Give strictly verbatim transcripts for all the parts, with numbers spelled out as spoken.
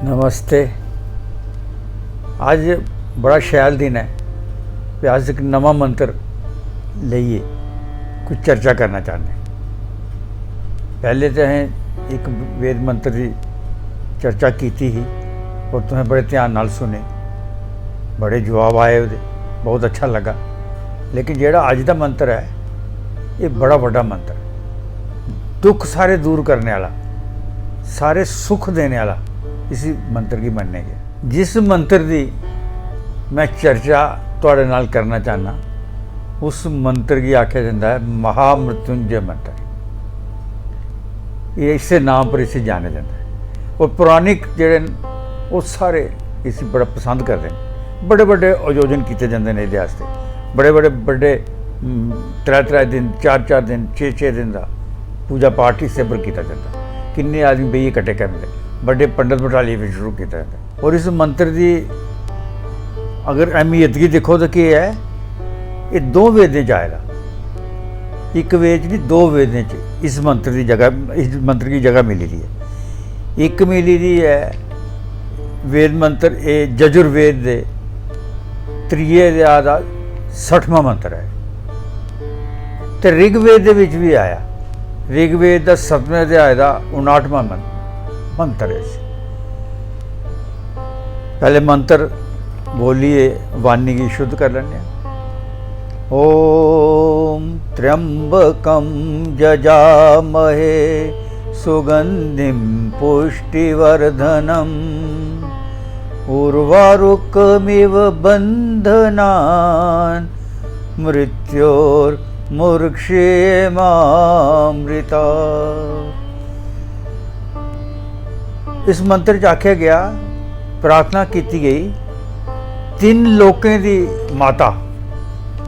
नमस्ते। अज्ज बड़ा शैल दिन ऐ ते अस इक नमां मंत्र लेइयै कोई चर्चा करना चाह्न्ने। पैह्ले ते असें इक वेद मंत्र दी चर्चा कीती ही और तुसें बड़े ध्यान नाल सुने, बड़े जवाब आए ओह्दे, बहुत अच्छा लग्गा। लेकिन जेह्ड़ा अज्ज दा मंत्र ऐ, एह् बड़ा बड्डा मंत्र, दुख सारे दूर करने आह्ला, सारे सुख देने आह्ला इसी मंत्र गी मन्नेआ गेआ। जिस मंत्र दी में चर्चा थुआढ़े नाल करना चाह्न्नां, उस मंत्र गी आखेआ जंदा ऐ महामृत्युंजय मंत्र। एह् इस्सै नाम पर इसी जानेआ जंदा ऐ। और पौराणिक जेह्ड़े न, ओह् सारे इसी बड़ा पसंद करदे न। बड़े बड्डे आयोजन कीते जंदे न एह्दे आस्तै। बड़े बड़े बड्डे, हम्म, त्रै त्रै दिन, चार चार दिन, छे छे दिन दा पूजा पाठ इस्सै पर कीता जंदा। किन्ने आदमी बेहियै कट्ठे करदे, बड्डे पंडत बटालियै फिर शुरू कीता जंदा। और इस मंत्र दी अगर अहमियत गी दिक्खो तां केह् ऐ, एह् दो वेदें च आए दा। इक वेद च निं, दो वेदें च इस मंत्र दी जगह, इस मंत्र गी जगह मिली दी ऐ। इक मिली दी ऐ वेद मंत्र, एह् यजुर्वेद दे त्रिये अध्याय दा सट्ठमां मंत्र ऐ। ते ऋग्वेद दे बिच बी आया, ऋग्वेद दा सतमें अध्याय दा उनाठमां मं-, मंत्र ऐ। पैह्ले मंत्र बोलियै वाणी गी शुद्ध करी लैन्ने आं। ॐ त्र्यम्बकं यजामहे सुगन्धिं पुष्टिवर्धनम्। उर्वारुकमिव बन्धनान् मृत्योर्मुक्षेमामृता। इस मंत्र च आखेआ गेआ, प्रार्थना कीती गई, तिन्न लोकें दी माता,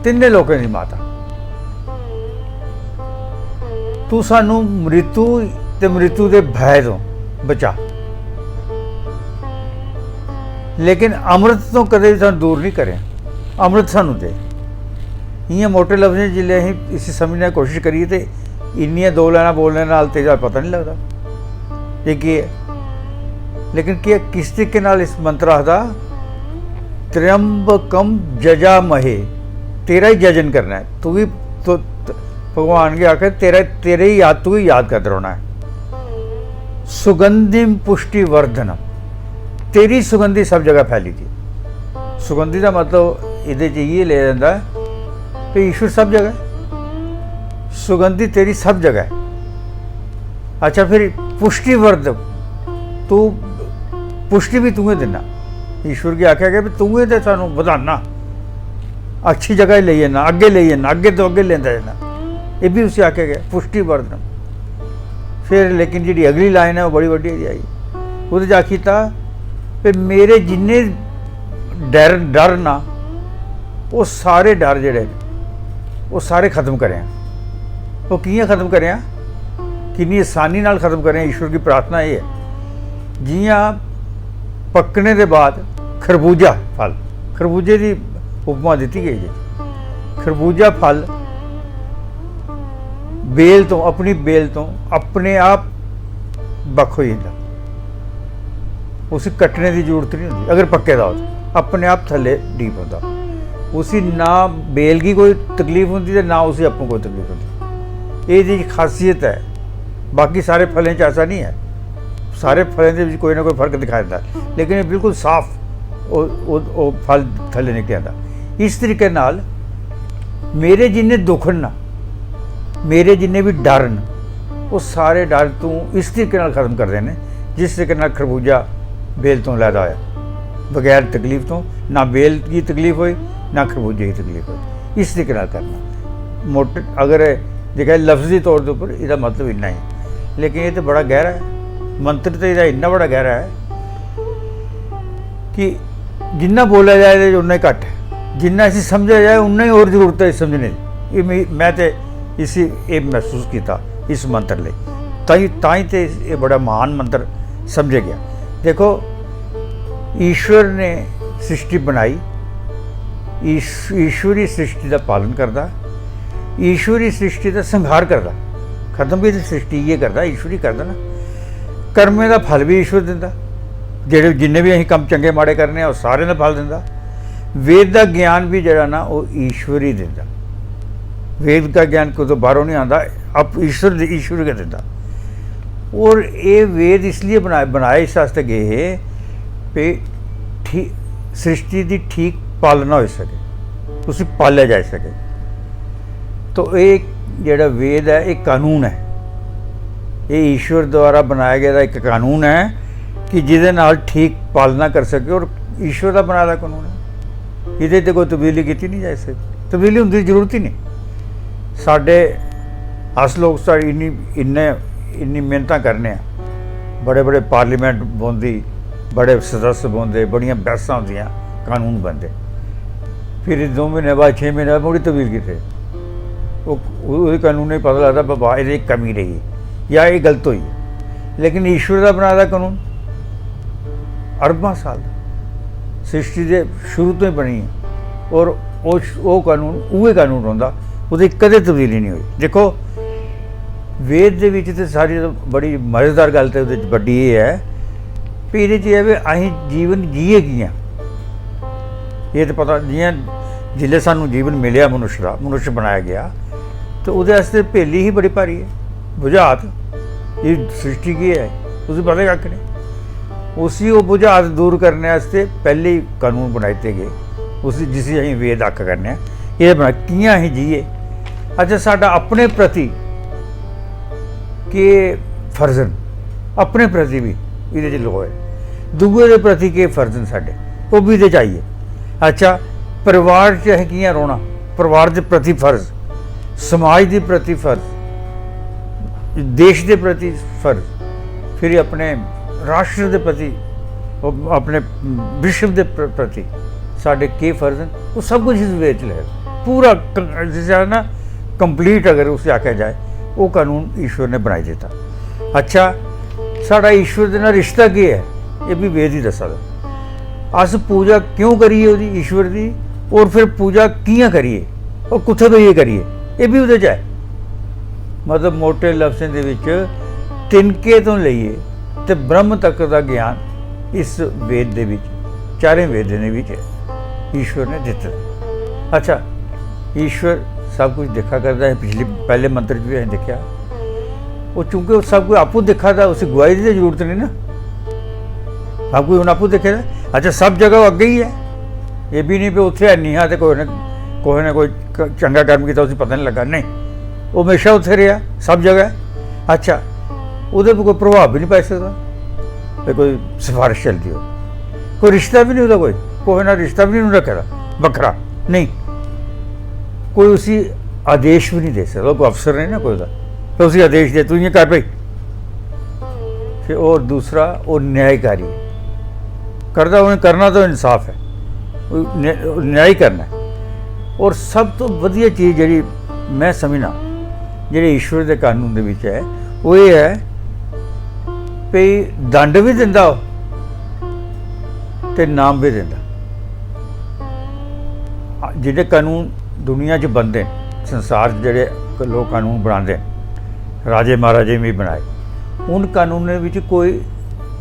तिन्ने लोकें दी माता, तू सानू मृत्यु ते मृत्यु दे भय तो बचा, लेकिन अमृत तो कदें भी सानू दूर नहीं करें। अमृत सानू दे। इ'यां मोटे लफ्जें च जिसलै असीं इसी समझने दी कोशिश करिए ते इन्नियां दो लाइनां बोलने नाल ते एह्दा पता नहीं लगदा एह् केह् ऐ। लेकिन केह्, किस तरीके नाल इस मंत्र आखदा, "त्र्यंबकम जजामहे", तेरा ही जजन करना ऐ, तू भी तो, त-, भगवान गी आखे, "तेरा, तेरे ही याद, तू ही याद करदा रौह्ना ऐ।" "सुगंधिम पुष्टि वर्धनम", तेरी सुगंधी सब जगह फैली दी। सुगंधी दा मतलब एह्दे च इ'यै लेआ जंदा ऐ कि ईश्वर सब जगह ऐ, सुगंधी तेरी सब जगह ऐ। अच्छा, फिर पुष्टिवर्धक, तू, पुष्टि भी तूं गै दिन्ना। ईश्वर गी आखेआ गेआ भी तूं गै ते सानूं बधाना, अच्छी जगह लेई जन्ना, अग्गें लेई जन्ना, अग्गें तो अग्गें लेंदा जन्ना। एह् बी उसी आखेआ गेआ पुष्टिवर्धन। फिर लेकिन जेह्ड़ी अगली लाइन ऐ, ओह् बड़ी बड्डी आई। ओह्दे च आखी दित्ता, "ते मेरे जिन्ने डर, डर ना, ओह् सारे डर जेह्ड़े न, ओह् सारे खत्म करेआं।" ओह् कि'यां खत्म करेआं? किन्नी आसानी नाल खत्म करेआं। ईश्वर गी प्रार्थना एह् ऐ, जि'यां पक्कने दे बाद खरबूजा फल, खरबूजे दी उपमा दित्ती गई जी। खरबूजा फल बेल तो, अपनी बेल तो अपने आप बक्ख होई जंदा, उसी कट्टने दी जरूरत नहीं होंदी। अगर पक्के दा हो तो अपने आप थल्ले डी पौंदा। उसी ना बेल गी कोई तकलीफ होंदी ते ना उसी आपूं कोई तकलीफ होंदी। एह् दी खासियत ऐ। बाकी सारे फलें च ऐसा नहीं ऐ। सारे फलें दे बिच कोई ना कोई फर्क दिखाई दिंदा, लेकिन एह् बिल्कुल साफ ओह्, ओह्, ओह् फल थल्ले निकली आंदा। इस तरीके नाल मेरे जिन्ने दुख न ना, मेरे जिन्ने भी डर न, ओह् सारे डर तूं इस तरीके नाल खत्म करदे न, जिस तरीके नाल खरबूजा बेल तों लैदा होया, बगैर तकलीफ तों। ना बेल गी तकलीफ होई, ना खरबूजे गी तकलीफ होई। इस तरीके नाल करना। मोट-, अगर दिक्खेआ लफ्जी तौर दे उप्पर एह्दा मतलब इन्ना ही, लेकिन एह् ते बड़ा गैह्रा ऐ। मंत्र ते एह्दा इन्ना बड़ा गैह्रा ऐ कि जिन्ना बोलेआ जाए ते उन्ना ही घट्ट ऐ, जिन्ना इसी समझेआ जाए उन्ना ही होर जरूरत ऐ इसी समझने दी। एह् मी, में ते इसी एह् मसूस कीता इस मंत्र लेई, तां ही, तां ही ते एह् बड़ा महान मंत्र समझेआ गेआ। देखो, ईश्वर ने सृष्टि बनाई, ईश-, ईश्वर ही सृष्टि दा पालन करदा, ईश्वर ही सृष्टि दा संहार करदा। खत्म भी ते सृष्टि इ'यै करदा, ईश्वर ही करदा ना। कर्में दा फल भी ईश्वर दिंदा। जेह्ड़े, जिन्ने बी असीं कम्म चंगे माड़े करने आं, ओह् सारें दा फल दिंदा। वेद दा ज्ञान बी जेह्ड़ा ना, ओह् ईश्वर ही दिंदा। वेद दा ज्ञान कुतै बाह्रों निं आंदा, आप ईश्वर दे, ईश्वर गै दिंदा। और एह् वेद इसलिए बनाए, बनाए इस आस्तै गे हे, भई ठीक, सृष्टि दी ठीक पालना होई सकै, उसी पालेआ जाई सकै। तो एह् जेह्ड़ा वेद ऐ, एह् कानून ऐ, एह् ईश्वर द्वारा बनाया गेदा इक कानून ऐ कि जेह्दे नाल ठीक पालना करी सकै। और ईश्वर दा बनाए दा कानून ऐ, एह्दे च कोई तब्दीली कीती निं जाई सकदी। तब्दीली होंदी दी जरूरत ही निं। साढ़े, अस लोक, साढ़ी इन्नी, इन्ने, इन्नी मेहनतां करने आं, बड़े बड़े पार्लियामेंट बौंह्दी, बड़े सदस्य बौंह्दे, बड़ियां बैह्सां होंदियां, कानून बनदे, फिर दो म्हीने बाद, छे म्हीने बाद मुड़ी तब्दील कीते। ओह्, ओह्दे कानूनै गी पता लगदा, "बाबा, एह्दे च कमी रेही जां एह् गलत होई।" लेकिन ईश्वर दा बनाए दा कानून अरबां साल दा, सृष्टि दे शुरू तो ही बनी है, और ओह्, ओह् कानून उ'ऐ कानून रौंह्दा, ओह्दी कदें तब्दीली निं होई। दिक्खो, वेद दे बिच ते सारी बड़ी मजेदार गल्ल ते ओह्दे च बड्डी एह् ऐ, भी एह्दे च एह् ऐ भी असीं जीवन जीए कि'यां? एह् ते पता, जि'यां जिसलै सानूं जीवन मिलेआ मनुष्य दा, मनुष्य बनाया गेआ, ते ओह्दे आस्तै भेली ही बड़ी भारी ऐ, बुझारत। एह् सृष्टि केह् ऐ, उसी पता गै कक्ख निं। उसी ओह् बुझारत दूर करने आस्तै पैह्ले ही कानून बनाई दित्ते गे, उसी, जिसी असीं वेद आक्खा करने आं। एह् बना, कि'यां असीं जीए? अच्छा, साढ़ा अपने प्रति केह् फर्ज न, अपने प्रति बी एह्दे च लो ऐ, दूए दे प्रति केह् फर्ज न साढ़े, ओह् बी एह्दे च आई गे। अच्छा, परिवार च असें कि'यां रौह्ना, परिवार दे प्रति फर्ज, समाज दे प्रति फर्ज, देश दे प्रति फर्ज, फिर अपने राष्ट्र दे प्रति, अपने विश्व दे प्र-, प्रति साढ़े केह् फर्ज न, ओह् सब कुछ इस वेद च लिखे दा। पूरा क-, जिसी आखदे ना, कंप्लीट अगर उसी आखेआ जाए, ओह् कानून ईश्वर ने बनाई दित्ता। अच्छा, साढ़ा ईश्वर दे नाल रिश्ता केह् ऐ, एह् बी वेद ही दस्सा दा। अस पूजा क्यों करिए ओह्दी, ईश्वर दी, और फिर पूजा कि'यां करिए और कुत्थै बेहियै करिए, एह् बी ओह्दे च ऐ। मतलब, मोटे लफ्जें दे बिच तिनके तो लेइयै ते ब्रह्म तक दा ज्ञान इस वेद दे बिच, चारें वेदें दे बिच ईश्वर ने दित्ते दा। अच्छा, ईश्वर सब कुछ दिक्खा करदा है, पिछले, पैह्ले मंत्र च बी असें दिक्खेआ। ओह् चूंकि ओह् सब कुछ आपूं दिक्खा दा, उसी गुआही दी ते जरूरत निं ना, सब कुछ उन्न आपूं दिक्खे दा। अच्छा, सब जगह ओह् अग्गें ही ऐ, एह् बी निं भी उत्थै है निं हा ते कुसै ने, कुसै ने कोई क-, चंगा कर्म कीता, उसी पता निं लग्गा, नेईं, ओह् म्हेशा उत्थै रेहा, सब जगह ऐ। अच्छा, ओह्दे पर कोई प्रभाव बी निं पाई सकदा, ते कोई सफारश चलदी होऐ, कोई रिश्ता बी निं ओह्दा, कोई कुसै नाल रिश्ता बी निं उन्न रक्खे दा बक्खरा, नेईं, कोई उसी आदेश बी निं देई सकदा, कोई अफसर नेईं ना कोई ओह्दा, ते उसी आदेश दे, "तूं इ'यां कर भाई।" फिर होर दूसरा, ओह् न्यायकारी करदा, उ'नें करना तो इंसाफ ऐ, ओह् न्या-, ओह् न्याय करना ऐ। और सब तो बधिया चीज जेह्ड़ी में समझना, जेह्ड़े ईश्वर दे कानून दे बिच ऐ, ओह् एह् ऐ भई दंड बी दिंदा ओह् ते नाम बी दिंदा। जेह्ड़े कानून दुनिया च बनदे न, संसार च जेह्ड़े लोक कानून बनांदे न, राजे महाराजे बी बनाए, उन कानूनें बिच कोई,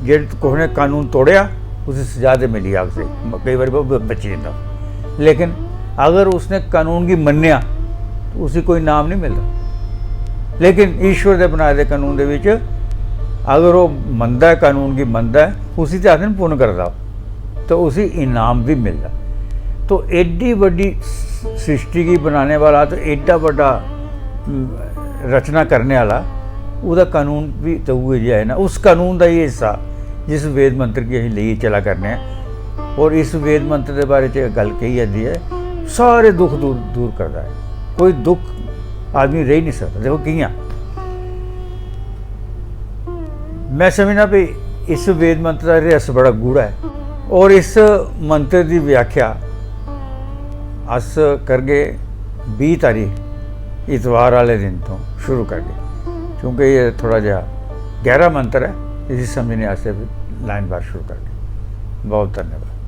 जे कुसै ने कानून तोड़ेआ, उसी सजा ते मिली जाग स्हेई, केई बारी ओह् बची जंदा। लेकिन अगर उसने कानून गी मन्नेआ, तो उसी कोई नाम नहीं मिलदा। लेकिन ईश्वर दे बनाए दे कानून दे बिच अगर ओह् मनदा ऐ, कानून गी मनदा ऐ, उसी ते आखदे न पुन्न करदा, तो उसी इनाम भी मिलदा। तो एड्डी बड्डी सृष्टि गी बनाने वाला, तो एड्डा बड्डा, उम, रचना करने आह्ला, ओह्दा कानून बी ते उ'ऐ जेहा ऐ ना। उस कानून दा ही हिस्सा, जिस वेद मंत्र गी असीं लेइयै चला करने आं, और इस वेद मंत्र दे बारे च गल्ल कही जंदी ऐ, सारे दुख दूर, दूर करदा ऐ। कोई दुख आदमी रेही निं सकदा। देखो कि'यां, में समझना भी इस वेद मंत्र दा रहस्य बड़ा गूढ़ा ऐ, और इस मंत्र दी व्याख्या अस करगे बीह् तारीख इतवार आह्ले दिन तो शुरू करगे, क्योंकि एह् थोह्ड़ा जेहा गैह्रा मंत्र ऐ, इसी समझने आस्तै भी लाइन बार शुरू करगे। बहुत धन्यवाद।